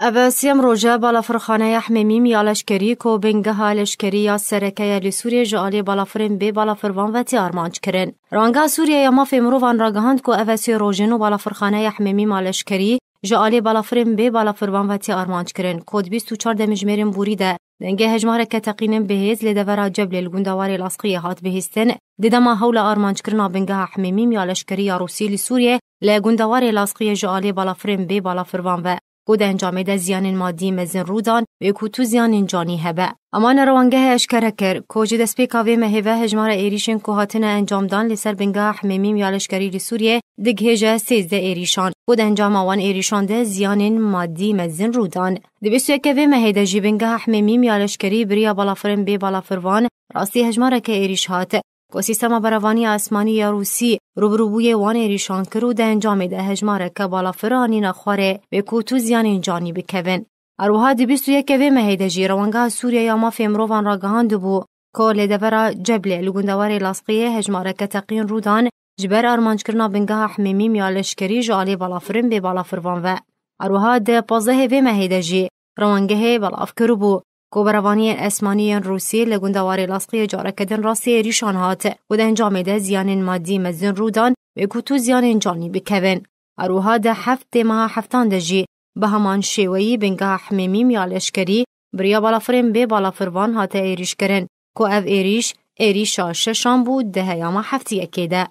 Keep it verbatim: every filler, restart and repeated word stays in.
Ev siyem roje balafirxaneya Hmêmîm ya leşkerî ku bingeha leşkerî ya sereke ye li Sûriyê ji alî balafirên bê balafirvan ve tê armanc kirin. Rewanga Sûriye ya mafê mirovan ragihand ku ev sê rojên û balafirxaneya Hmêmîm a leşkerî ji alî balafirên bê balafirvan ve tê armanc kirin ku di bîst û çar demjimêrên borî de dengê hejmareke teqînin bihêz li devera Ceblê li gundewarê Lasqiyê hat bihîstin. Di dema hewla armanckirina bingeha Hmêmîm ya leşkerî ya Rûsî li Sûriyê li gundewarê Lasqiyê ji alî balafirên bê balafirvan ve ku di encamê de ziyanên madî mezin rû dan, wê ku tu ziyanên canî hebe. Ama rewangehê eşkere kir ku ji destpêka vê mehê ve hejmara êrîşên ku hatine encamdan li ser bingeha Hmêmîm ya leşkerî li Sûriyê digihêje sêzdeh êrîşan ku di encama wan êrîşan de ziyanên madî mezin rû dan. Di bîst û yekê vê mehê de jî bingeha Hmêmîm ya leşkerî biriya balafirên bê balafirvan rastî hejmareke êrîş hat ku sîstema berevaniya esmanî ya Rûsî rûbirûbûyê wan êrîşan kir û di encamê de hejmareke balafir anîne xwarê, wê ku tu ziyanên canî bikevin. Her wiha di bîst û yekê vê mehê de jî Rewanga Sûriye ya Mafê Mirovan ragihandibû ku li devera Ceblê li gundewarê Lasqiyê hejmareke teqîn rû dan ji ber armanckirina bingeha Hmêmîm ya leşkerî ji alî balafirên bê balafirvan ve. Her wiha di pazdehê vê mehê de jî rewangehê belav kiribû ku berevaniyên esmanî yên Rûsî li gundewarê Lasqiyê careke din rastî êrîşan hat ku di encamê de ziyanên madî mezin rû dan, wê ku tu ziyanên canî bikevin. Her wiha di heftê meha heftan de jî bi heman şêweyî bingeha Hmêmîm ya leşkerî biriya balafirên bê balafirvan hate êrîş kirin ku ev êrîş êrîşa şeşan bû di heyama heftiyekê de.